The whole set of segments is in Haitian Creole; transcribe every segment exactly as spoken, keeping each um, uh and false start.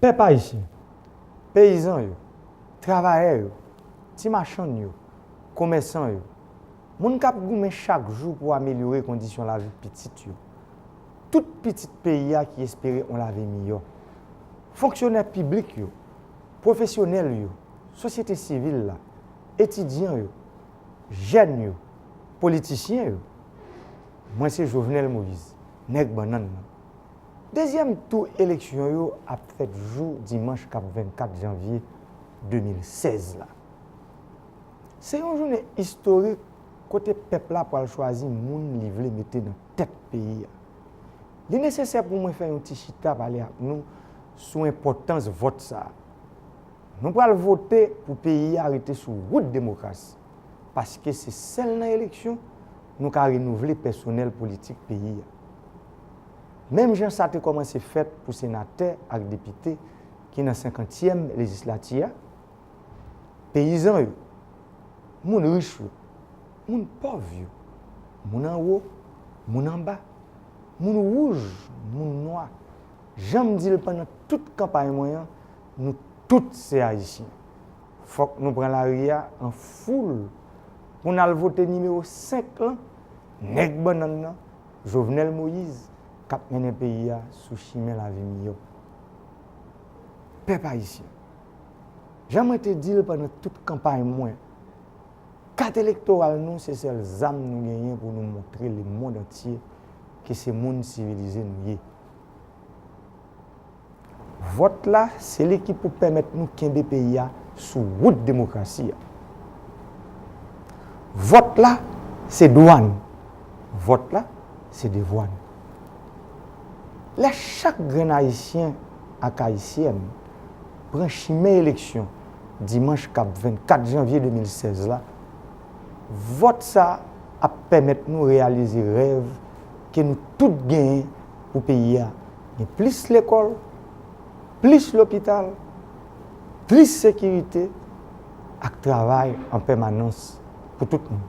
Pèp ayisyen, peyizan yo, travayè yo, ti machann yo, komèsan yo, moun k ap goumen chak jou pou amelyore kondisyon lavi pitit yo, tout pitit peyi a ki espere yon lavi miyò, fonksyonè piblik yo, pwofesyonèl yo, sosyete sivil la, etidyan yo, jèn yo, politisyen yo, mwen se Jovenel Moïse, nèg bannann nan. Dezyèm tou eleksyon yo ap fèt jou dimanch k ap vennkat janvye de mil sèz la. Se yon jounen istorik kote pèp la pral chwazi moun li vle mete nan tèt peyi a. Li nesesè pou mwen fè yon ti chita pale ak nou sou enpòtans vòt sa a. Nou pral vote pou peyi a rete sou wout demokrasi, paske se sèl nan eleksyon nou ka renouvle pèsonèl politik peyi a. Menm jan sa te kòmanse fèt pou senatè ak depite ki nan senkantyèm lejislati a, peyizan yo, moun rich yo, moun pòv yo, moun anwo, moun anba, moun wouj, moun nwa, jan m di l pandan tout kanpay mwen an, nou tout se Ayisyen. Fòk nou pran lari a an foul pou n al vote nimewo senk lan, nèg bannann nan, Jovenel Moïse, k ap mennen peyi a sou chimen lavi miyò. Pèp ayisyen, jan mwen te di l pandan tout kanpay mwen, kat elektoral nou se sèl zam nou genyen pou nou montre lemonn antye ke se moun sivilize nou ye. Vòt la, se li ki pou pèmèt nou kenbe peyi a sou wout demokrasi a. Vòt la, se dwa n. Vòt la, se devwa n. Lè chak grenn Ayisyen ak Ayisyèn pran chimen eleksyon dimanch k ap vennkat janvye de mil sèz la, vòt sa a ap pèmèt nou reyalize rèv ke nou tout genyen pou peyi a gen plis lekòl, plis lopital, plis sekirite ak travay an pèmanans pou tout moun.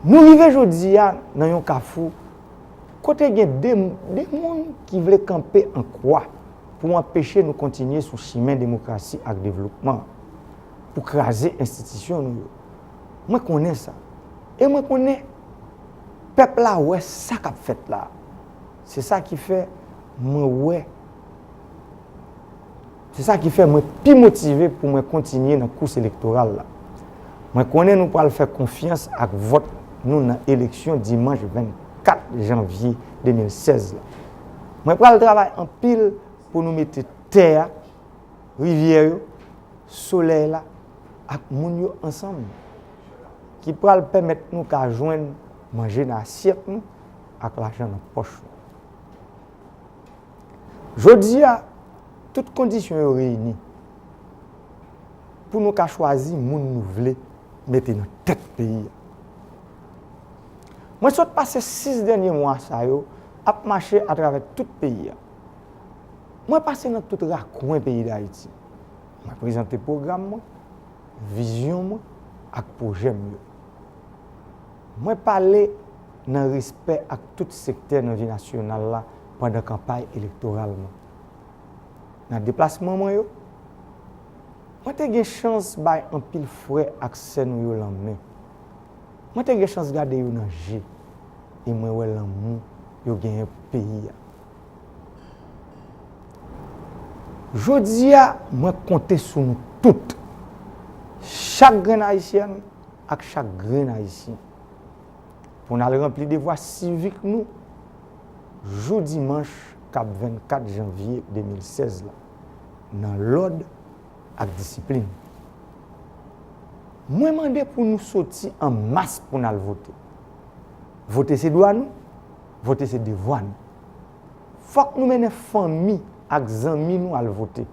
Nou rive jodi a nan yon kafou kote gen de, de moun ki vle kanpe an kwa pou anpeche nou kontinye sou chimen demokrasi ak devlopman, pou kraze enstitisyon nou yo. Mwen konnen sa. E mwen konnen pèp la wè sa k ap fèt la. Se sa ki fè mwen wè Se sa ki fè mwen pi motive pou mwen kontinye nan kous elektoral la. Mwen konnen nou pral fè konfyans ak vòt nou nan eleksyon dimanch vennkat janvye de mil sèz la. Mwen pral travay anpil pou nou mete tè a, rivyè yo, solèy la ak moun yo ansanm, ki pral pèmèt nou ka jwenn manje nan asyèt nou ak lajan nan pòch nou. Jodi a, tout kondisyon yo reyini pou nou ka chwazi moun nou vle mete nan tèt peyi a. Mwen sot pase sis dènye mwa sa yo ap mache atravè tout peyi a. Mwen pase nan tout rakwen peyi Dayiti. Mwen prezante pwogram mwen, vizyon mwen ak pwojè m yo. Mwen pale nan respè ak tout sektè nan vi nasyonal la pandan kanpay elektoral mwen. Nan deplasman mwen yo, mwen te gen chans bay anpil frè ak sè nou yo lanmen. Mwen te gen chans gade yo nan je e mwen wè lanmou yo genyen pou peyi a. Jodi a, mwen konte sou nou tout, chak grenn Ayisyèn ak chak grenn Ayisyen, pou n al ranpli devwa sivik nou jou dimanch k ap vennkat janvye de mil sèz la, nan lòd ak disiplin. Mwen mande pou nou soti an mas pou n al vote. Vote se dwa nou, vote se devwa nou. Fòk nou mennen fanmi ak zanmi nou al vote.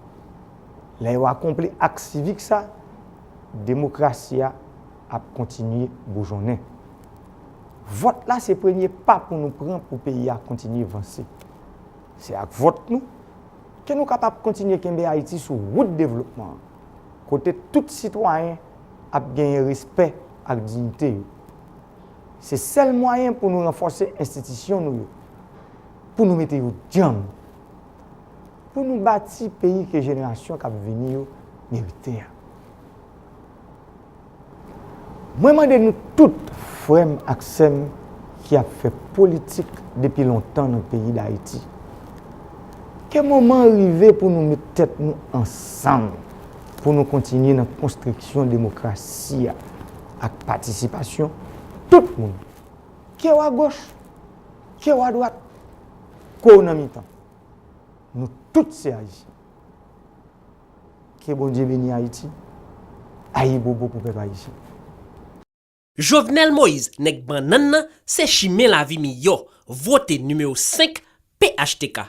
Lè yo akonpli ak sivik sa, demokrasi a ap kontinye boujonnen. Vòt la se premye pa pou nou pran pou peyi a kontinye vanse. Se ak vòt nou ke nou kapab kontinye kenbe Ayiti sou wout devlopman an, kote tout sitwayen ap genyen respè ak diyite yo. Se sèl mwayen pou nou ranfòse enstitisyon nou yo, pou nou mete yo djanm. pou nou bati peyi ke jenerasyon k ap vini yo merite a. Mwen mande nou tout, frè m ak sè m ki ap fè politik depi lontan nan peyi Dayiti, ke moman an rive pou nou met tèt nou ansanm, pou nou kontinye nan konstriksyon demokrasi a ak patisipasyon tout moun, ke w agoch, ke w adwat, ke w nan mitan. Nou tout se Ayisyen. Ke Bondye beni Ayiti. Ayibobo pou pèp ayisyen. Jovenel Moïse, nèg bannann nan, se chimen lavi miyò. Vote nimewo senk, P H T K.